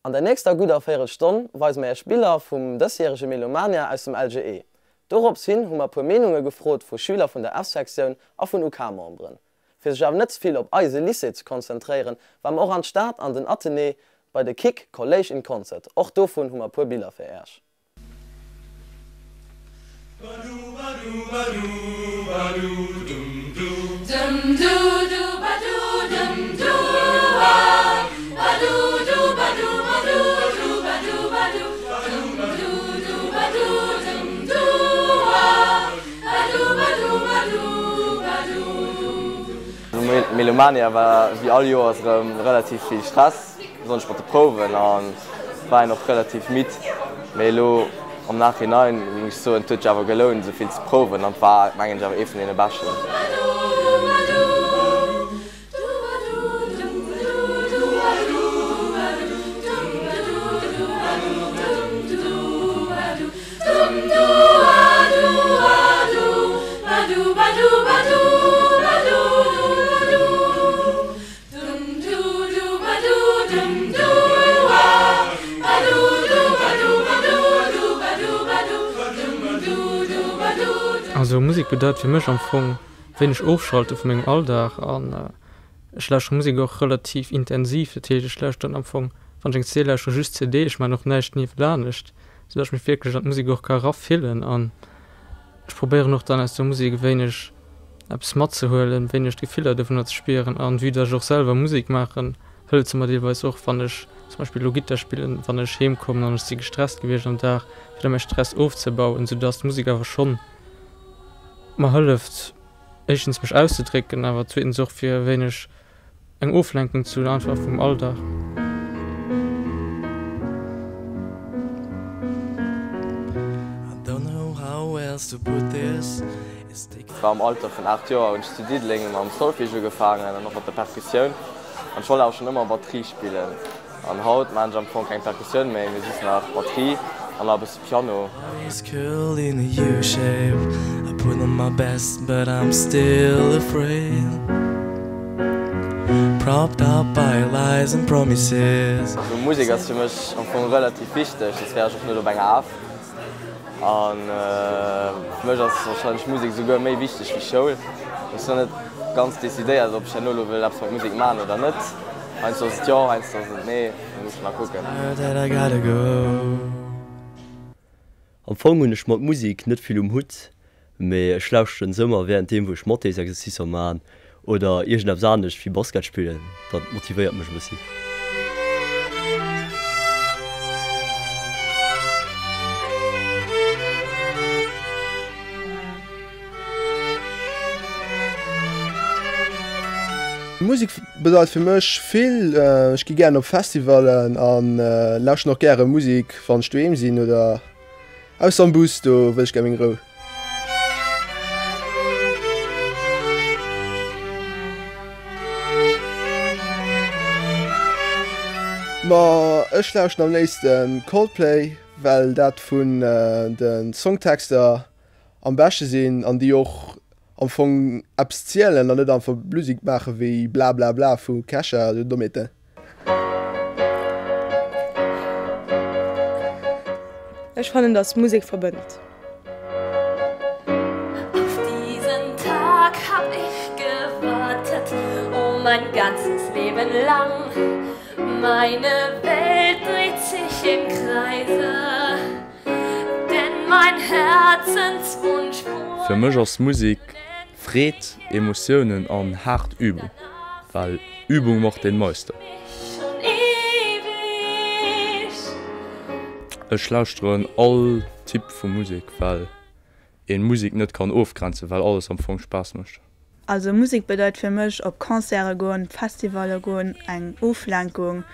An der nächster gudder Véierelstonn weise mer Iech Biller vum dësjärege Melomania aus dem LGE. Dorops hin hu mer puer Meenunge gefrot vu Schüler vun der F-Sektioun a vun UK-Memberen. Fir sech awer net ze vill op eise Lycée ze konzentréieren, war mer och an d'Stad an den Athenée bei de Kick, Collège in Concert. Och dovun hu mer puer Biller fir Äech. Melomania war wéi all Joers erëm relativ vill Stress. Besonnesch mat de Prouwen an war een och relativ midd. Mee elo am Nachhinein géing ech soen, et huet sech awer gelount esou vill ze prouwen an et war mengen ech awer ee vun deene beschten. Also Musek bedeit fir mech am Fong wéineg ofschalte vu mengem Alldag an ech lauschtere Musek och relativ intensiv. Dat heescht ech lauschteren am Fong wann ech eng CD lauschtere just CD, ech maachen och näischt niewelanescht, sou datt ech mech wierklech an d'Musek och ka erafillen an Ech probéieren och dann aus der Musek e wéineg eppes matzehuelen, wéineg d'Gefiller dovunner ze spieren. An vue dass ech och selwer Musek maachen, hëlleft se mer deelweis och, wann ech zum Beispill elo Gittar spillen, wann ech heem kommen an ech si gestresst gewiescht am Dag, fir da mäi Stress ofzebauen, sou dass d'Musek awer schonn mer hëlleft, éischtens mech auszedrécken, awer zweetens och fir e wéineg Eng Oflenkung ze hunn einfach vum Alldag. Et war am Alter vun 8 Joer hunn ech zu Diddeleng mam Solfège ugefaangen an och mat der Perkussioun. An ech wollt awer schonn ëmmer Batterie spillen. An haut maan ech am Fong keng Perkussioun méi, mee just nach Batterie an nach e bësse Piano. Also Musek ass fir mech am Fong relativ wichteg, soss wär ech och net op enger Af. An fir mech ass warscheinlech Musek souguer méi wichteg wéi Schoul. Ech sinn nach net ganz decidéiert, ob ech herno elo wëll eppes mat Musek maachen oder net. Heiansdo ass et jo, heiansdo ass et nee, da muss ech nach kucken. Am Fong hunn ech mat Musek net vill um Hutt, mee ech lauschteren se ëmmer während deem wou ech Mathésexercicer maan oder iergendeppes anescht wéi Basket spillen, dat motivéiert mech e bëssi. Musek bedeit fir mech vill. Ech gi gären op Festivallen an lauschteren och gäre Musek wann ech doheem sinn oder ausser am Bus, do wëll ech gär meng Rou. Ma ech lauschten am léifsten Coldplay, well dat vun den Songtexter am beschte sinn an déi och am Fong eppes zielen an net einfach Musek maache wéi Blablabla vu Kesha oder Dommheeten. Ech fannen dass Musek verbënnt. Auf diesen Tag hab ich gewartet, oh mein ganzes Leben lang. Meine Welt dreht sich im Kreise, denn mein Herzenswunsch wurde. Fir mech ass Musek Freed, Emotiounen an haart Übung, well Übung macht den Meister. Ech lauschteren all Typ vu Musek, well een Musek net kann ofgrenzen, well alles am Fong Spaass mecht. Also Musek bedeit fir mech op Concerte goen, op Festivaller goen, eng Oflenkung,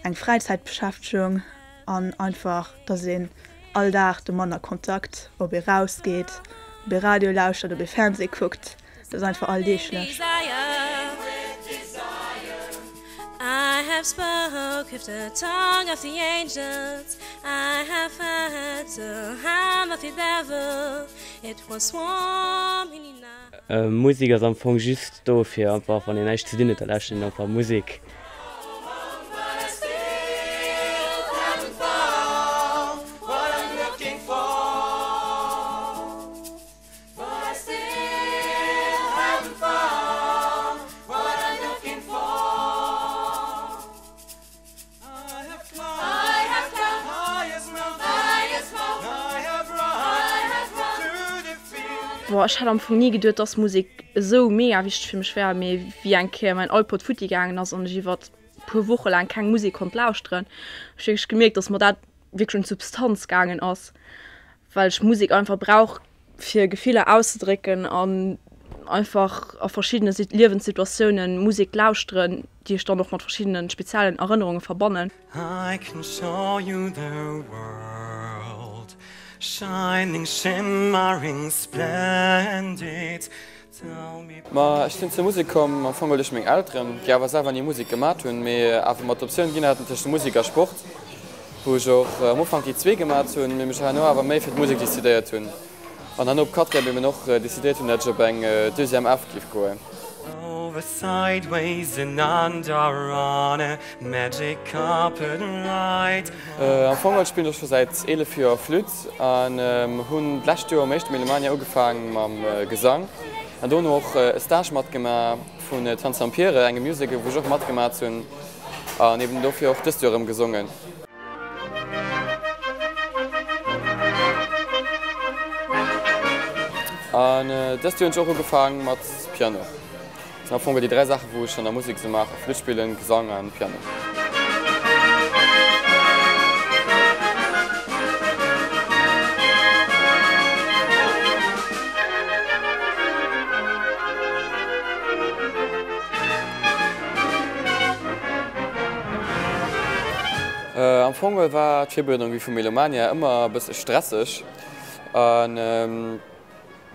eng Fräizäitbeschäftegung an einfach dass een all Dag domanner Kontakt, ob ee raus geet, ob ee Radio lauschtert, ob ee Fernseh kuckt, dat ass einfach alldeeglech. Musek ass am Fong just do fir einfach wann een näischt ze dinn huet, da lauschtert een einfach Musek. Boah, ech hätt am Fong ni geduet, dass Musek esou mega wichteg fir mech wär, mee wéi eng Kéier mäin iPod futti gaangen ass an ech iwwert puer Woche laang keng Musek konnt lauschteren, hu ech wierklech gemierkt, dass mer dat wierklech un d'Substanz gaangen ass, well ech Musek einfach brauch fir Gefiller auszedrécken an einfach a verschiddene Liewenssituatiounen Musek lauschteren, déi ech dann och mat verschiddene speziellen Erënnerunge verbannen. I can show you the world Shining, shimmering, splendid Tell me. Ma ech sinn zur Musek komm am Fong duerch meng Elteren, déi awer selwer ni Musek gemat hunn, mee awer mer d'Optioun ginn haten tëscht Musek a Sport, wou ech och am Ufank déi zwee gemat hunn, mee mech herno awer méi fir d'Musek decidéiert hunn an herno op Quatrième eben och decidéiert hunn, dat ech op eng Deuxième F géif goen. Over, sideways and under on a magic carpet ride. Am Fong geholl spillen ech scho säit 11 Joer Flütt an hunn d'lescht Joer am éischte Melomania ugefaang mam Gesang an dono och e Stage matgemaach vun Tanz Vampire, engem Musical wou ech och matgemat hunn an eben dofir och dëst Joer erëm gesongen. An dëst Joer hunn ech och ugefaang mat Piano. Dat sinn am Fong déi 3 Saachen, wou ech an der Musek esou maachen, Flütt spillen, Gesang an Piano. Am Fong war d'Virbereedung wéi vu Melomania ëmmer e bësse stresseg an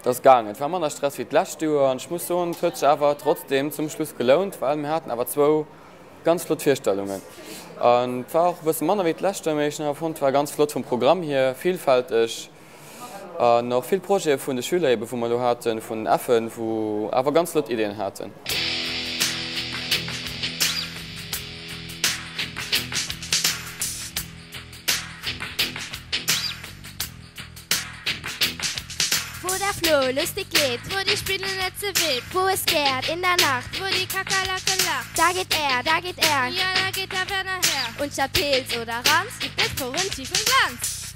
et ass gaangen. Et war manner Stress wéi d'lescht Joer an ech muss soen, et huet sech awer trotzdeem zum Schluss gelount, well mir haten awer zwou ganz flott Virstellungen an et war och e bësse manner wéi d'lescht Joer, mee ech hunn awer fonnt, et war ganz flott vum Programm hier, villfälteg an och vill Projete vun de Schüler ebe wou mer elo haten, vun den Effen, wou awer ganz flott Ideeën haten. Wo der Floh lustig lebt, wo die Spinnennetze webt, wo es gärt in der Nacht, wo die Kakerlake lacht. Da geht er, da geht er, ja, da geht der Werner her. Und statt Pilz oder Rams gibt es puren tiefen Glanz.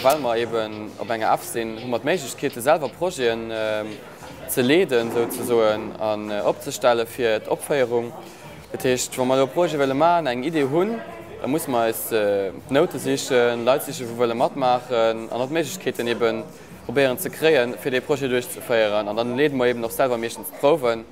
Well mer eben op enger F sinn, hu mer d'Méiglechkeete selwer Projeten ze leeden souzesoen an opzestelle fir d'Opféierung. Dat heescht, wa mer elo e Projet wëlle maachen, eng Idee hunn, da musse mer eis d'Noute sichen, Leit sichen, wou wëlle matmaachen an och d'Méiglechkeeten ebe probéieren ze kréien, fir dee Projet duerchzeféieren. An dann leede mer eben och selwer meeschtens d'Prouwen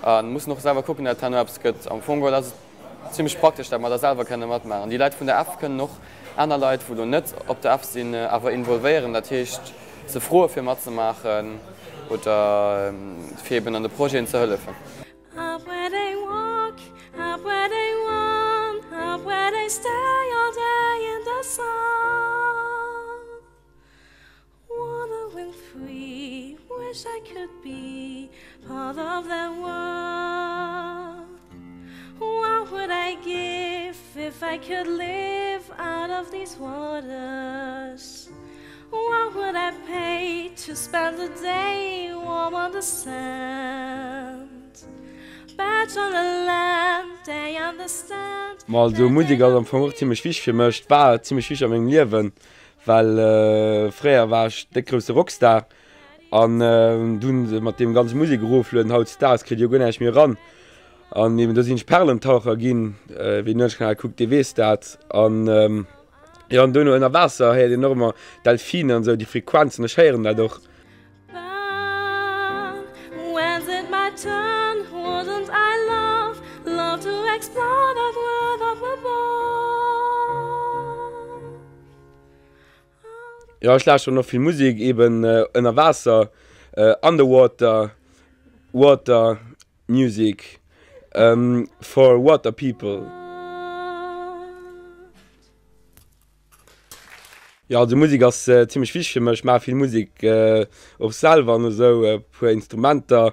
a mussen och selwer kucken, datt herno eppes gëtt. Am Fong geholl ass et zimmlech praktesch, datt mer da selwer kënne matmaachen. Déi Leit vun der F kënnen och aner Leit, wou elo net op der F sinn, awer involvéieren, dat heescht se froe fir matzemaachen oder fir eben an de Projeten ze hëllefen. Up where they walk, up where they run, up where they stay all day in the sun. Wandering free, wish I could be part of that world. What would I give if I could live out of these waters? What would I pay to spend a day warm on the sand? Batch on the land, they understand. Ma also Musek ass am Fong och zimmlech wichteg fir mech, war zimmlech wichteg a mengem Liewen, well fréier war ech déck grousse Rockstar an dunn mat deem ganze Musek eroflueden hautdesdaags kritt ee jo guer näischt méi eran an eben do sinn ech Perlentaucher ginn, wien Nuetskanal kuckt dee weess dat an jo an duerno ënner Waasser héiert een och ëmmer Delfinen an esou déi Frequenzen, ech héieren dat och. Jo ech lauschteren och vill Musek eben ënner Waasser, underwater, water music for water people. Jo also Musek ass zimmlech wichteg fir mech, ech maache vill Musek och selwer an esou e puer Instrumenter.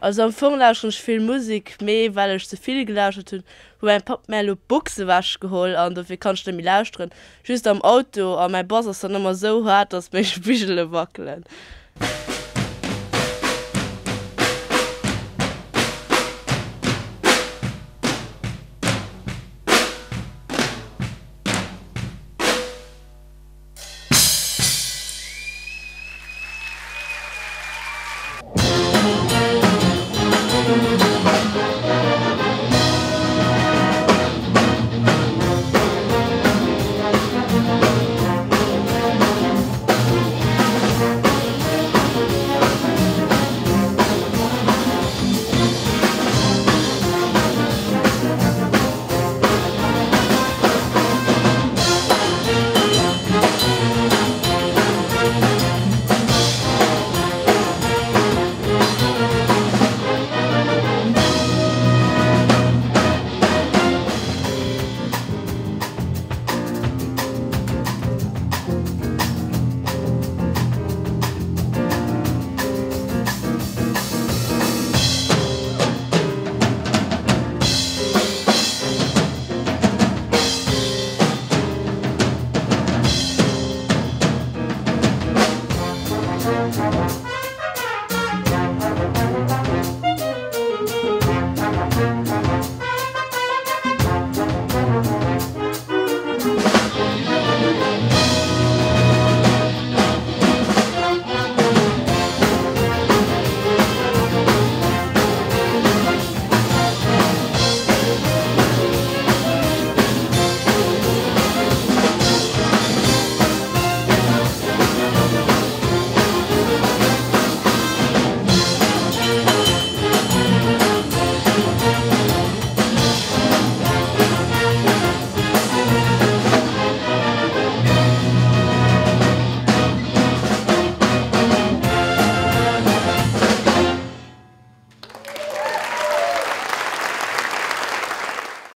Also am Fong lauschteren ech vill Musek, mee well ech ze vill gelauschtert hunn, huet mäin Papp mär elo d'Box ewech geholl an dofir kann ech net méi lauschteren, just am Auto a mäi Bass ass dann ëmmer esou haart, dass meng Spigele wackelen.